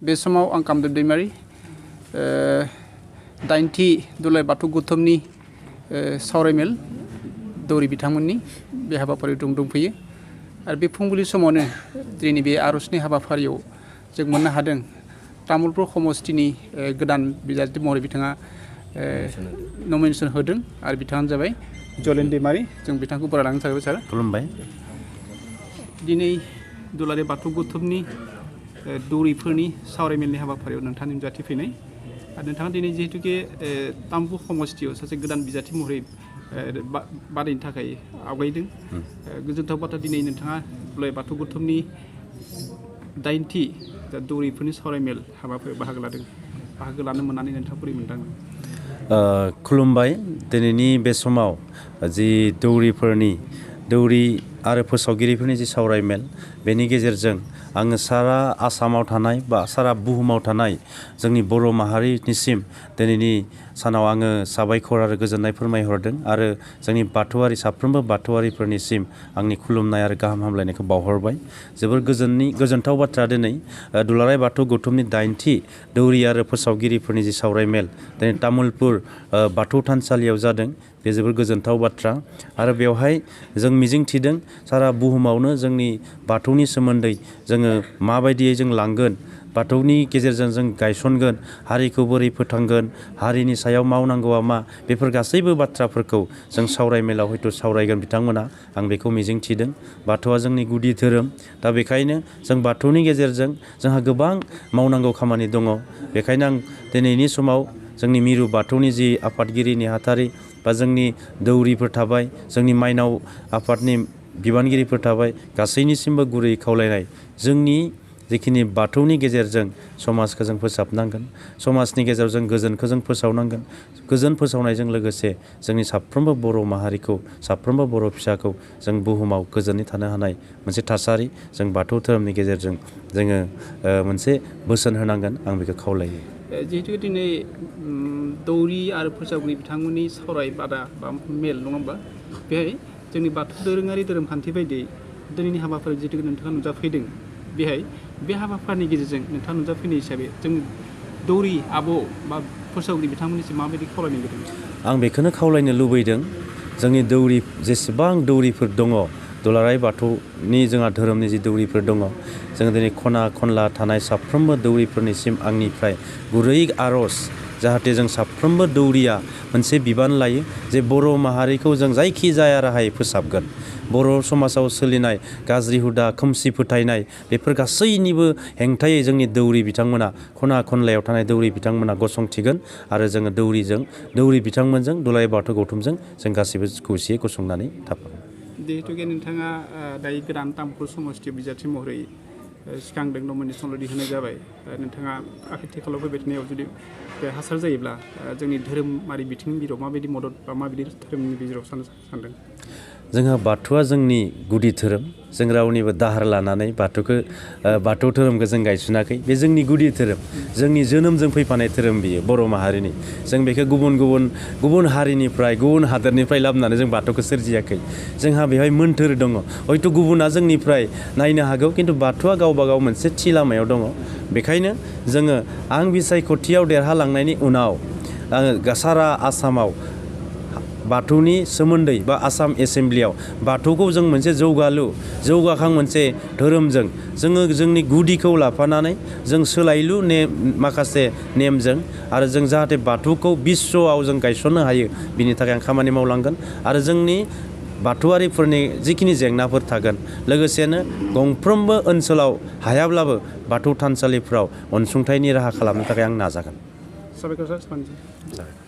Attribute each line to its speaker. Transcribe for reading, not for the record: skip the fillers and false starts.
Speaker 1: बे समाव आं कामदेब दैमारि 8थि दुलाराय बाथौ गौथुमनि सावरायमेल दौरि बिथांमोननि बे हाबाफारियाव दंफैयो आरो बे फुंबिलि समावनो दिनै बे आर'जनि हाबाफारियाव जों मोननो हादों तामुलपुर समस्तिनि गोदान बिजाथि महरै बिथाङा नमिनेसन होदों आरो बिथाङानो जाबाय जलेन दैमारि जों बिथांखौ बरायलांनो थाखाय सार
Speaker 2: खुलुमबाय। दिनै
Speaker 1: दुलाराय बाथौ गौथुमनि दौरिफोरनि सावरायमेलनि हाबाफारियाव नोंथांनि नुजाथि फैनाय आरो नोंथाङा दिनै जिहेतुके तामुलपुर समस्तियाव सासे गोदान बिजाथि महरै बादायनो थाखाय आवगायदों गोजोनथाव बाथ्रा दिनै नोंथाङा दुलाराय बाथौ गौथुमनि 8थि दौरिफोरनि सावरायमेल हाबाफारियाव बाहागो लानो मोननानै नोंथाङा बोरै मोनदाङो?
Speaker 2: खुलुमबाय। दिनैनि बे समाव जि दौरि आरो फोसावगिरिफोरनि जि सावरायमेल बेनि गेजेरजों आङो सारा आसामाव थानाय बा सारा बुहुमाव थानाय जोंनि बर' माहारिनिसिम दिनैनि सानाव आङो साबायखर आरो गोजोननाय फोरमायहरदों आरो जोंनि साफ्रोमबो बाथौआरिफोरनिसिम आंनि खुलुमनाय आरो गाहाम हामलायनायखौ बावहरबाय। जोबोर गोजोनथाव बाथ्रा दिनै दुलाराय बाथौ गौथुमनि 8थि दौरि आरो फोसावगिरिफोरनि जि सावरायमेल दिनै तामुलपुर बाथौ थानसालियाव जादों। बे जोबोर गोजोनथाव बाथ्रा आरो बेवहाय जों मिजिंथिदों सारा बुहुमावनो जोंनि बाथौनि सोमोन्दै जोङो माबायदियै जों लांगोन, बाथौनि गेजेरजों जों गायसनगोन, हारिखौ बोरै फोथांगोन, हारिनि सायाव मावनांगौआ मा, बेफोर गासैबो बाथ्राफोरखौ जों सावरायमेलाव हयथ' सावरायगोन बिथांमोना। आं बेखौ मिजिंथिदों। बाथौआ जोंनि गुदि धोरोम। दा बेखायनो जों बाथौनि गेजेरजों जोंहा गोबां मावनांगौ खामानि दङ। बेखायनो आं दिनैनि समाव जोंनि मिरु बाथौनि जि आफादगिरि नेहाथारि बा जोंनि दौरिफोर थाबाय, जोंनि माइनाव आफादनि बिबानगिरिफोर थाबाय, गासैनिसिमबो गुरै खावलायनाय जोंनि जिखिनि बाथौनि गेजेरजों समाजखौ जों फोसाबनांगोन, समाजनि गेजेराव जों गोजोनखौ जों फोसावनांगोन। गोजोन फोसावनायजों लोगोसे जोंनि साफ्रोमबो बर' माहारिखौ, साफ्रोमबो बर' फिसाखौ जों बुहुमाव गोजोनै थानो हानाय मोनसे थासारि जों बाथौ धोरोमनि गेजेरजों जोङो मोनसे बोसोन होनांगोन। आं बेखौ खावलायो।
Speaker 1: जिहेतु दिनै दौरि आरो फोसावगिरि बिथांमोननि सावराय बादा बा मेल नङा होमबा, बेहाय जोंनि बाथौ दोरोङारि धोरोमखान्थि बायदियै दिनैनि हाबाफारि जिहेतु नोंथाङा नुजाफैदों, बेहाय बे हाबाफारिनि गेजेरजों नोंथाङा नुजाफैनाय हिसाबै जों दौरि आब' बा फोसावगिरि बिथांमोननिसिम माबायदि खावलायनो लुबैदों?
Speaker 2: आं बेखौनो खावलायनो लुबैदों जोंनि जेसेबां दौरिफोर दङ, दुलाराय बाथौनि जोंहा धोरोमनि जि दौरिफोर दङ, जोङो दिनै खना खनला थानाय साफ्रोमबो दौरिफोरनिसिम आंनिफ्राय गुरै आर'ज, जाहाथे जों साफ्रोमबो दौरिया मोनसे बिबान लायो जे बर' माहारिखौ जों जायखि जाया राहायै फोसाबगोन। बर' समाजाव सोलिनाय गाज्रि हुदा, खोमसि फोथायनाय, बेफोर गासैनिबो हेंथायै जोंनि दौरि बिथांमोना, खना खनलायाव थानाय दौरि बिथांमोना गसंथिगोन आरो जोङो दौरि बिथांमोनजों दुलाराय बाथौ गौथुमजों जों गासैबो खौसेयै गसंनानै थाफागोन।
Speaker 1: जिहेतुके नोंथाङा दायो गोदान तामुलपुर समस्तियाव बिजाथि महरै सिगांदों नमिनेसन होनाय जाबाय। नोंथाङा आथिखालाव फैबाय थानायाव जुदि देरहासार जायोब्ला जोंनि धोरोमारि बिथिंनि बिथोराव माबायदि मदद बा माबायदि धोरोमनि गेजेराव सानदों?
Speaker 2: जोंहा बाथौआ जोंनि गुदि धोरोम। जों रावनिबो दाहार लानानै बाथौ धोरोमखौ जों गायसनाखै। बे जोंनि गुदि धोरोम, जोंनि जोनोमजों फैफानाय धोरोम बियो बर' माहारिनि। जों बेखौ गुबुन हारिनिफ्राय, गुबुन हादोरनिफ्राय लाबोनानै जों बाथौखौ सोरजियाखै। जोंहा बेवहाय मोन्थोर दङ। हयथ' गुबुना जोंनिफ्राय नायनो हागौ, खिन्थु बाथौआ गावबा गाव मोनसे थि लामायाव दङ। बेखायनो जोङो आं बिसायख'थियाव देरहालांनायनि उनाव आङो सारा आसामाव बाथौनि सोमोन्दै बा आसाम एसेम्ब्लियाव बाथौखौ जों मोनसे जौगाखां मोनसे धोरोमजों जोङो जोंनि गुदिखौ लाफानानै जों सोलायलु माखासे नेमजों आरो जों जाहाथे बाथौखौ बिश्वआव जों गायसननो हायो, बिनि थाखाय आं खामानि मावलांगोन। आरो जोंनि बाथौआरिफोरनि जिखिनि जेंनाफोर थागोन, लोगोसेनो गंफ्रोमबो ओनसोलाव हायाब्लाबो बाथौ थानसालिफ्राव अनसुंथाइनि राहा खालामनो थाखाय आं नाजागोन।
Speaker 1: साबायखर सार।